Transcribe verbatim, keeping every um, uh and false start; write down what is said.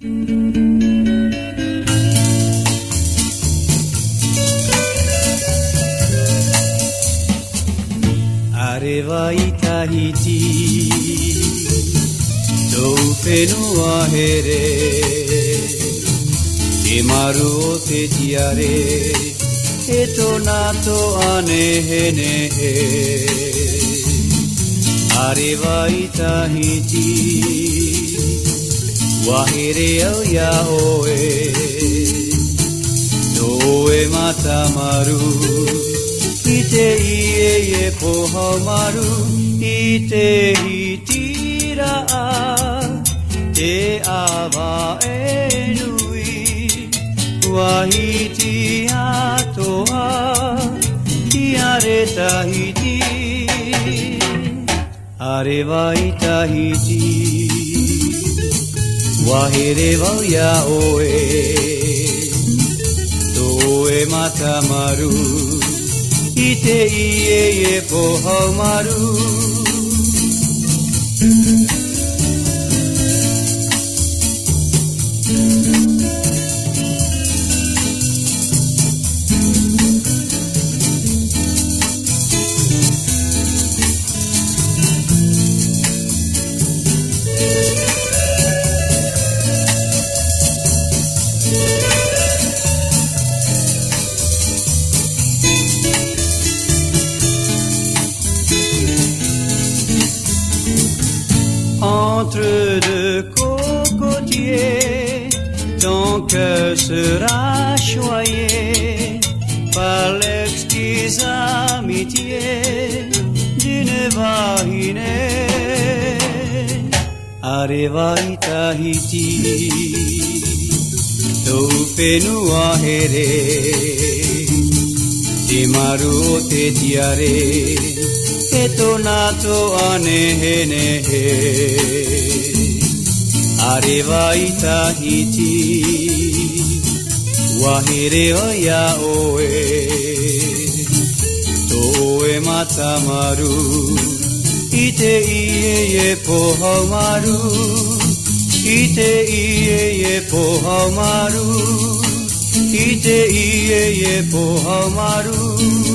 ʻĀreʻa i Tahiti, tōʻu fenua here, te maru o te tiare, e tōna toa nehenehe. ʻĀreʻa i Tahiti, ua here au iā ʻoe, tō ʻoe mata maru, i te ʻieʻie pōhau maru, i te hiti raʻa, te ʻāvaʻe nui, ua hiti atoʻa, tiare Tahiti. ʻĀreʻa i Tahiti, ua here vau iā ʻoe, tō ʻoe mata maru, i te ʻieʻie pōhau maru. Entre deux cocotiers, ton cœur sera choyé par l'exquise amitié d'une vahinée. ʻĀreʻa i Tahiti, tōʻu fenua here, te maru o te tiare, e tōna toa nehenehe. ʻĀreʻa i Tahiti, ua here au iā ʻoe, tō ʻoe mata maru, i te ʻieʻie pōhau maru, i te ʻieʻie pōhau maru, i te ʻieʻie pōhau maru.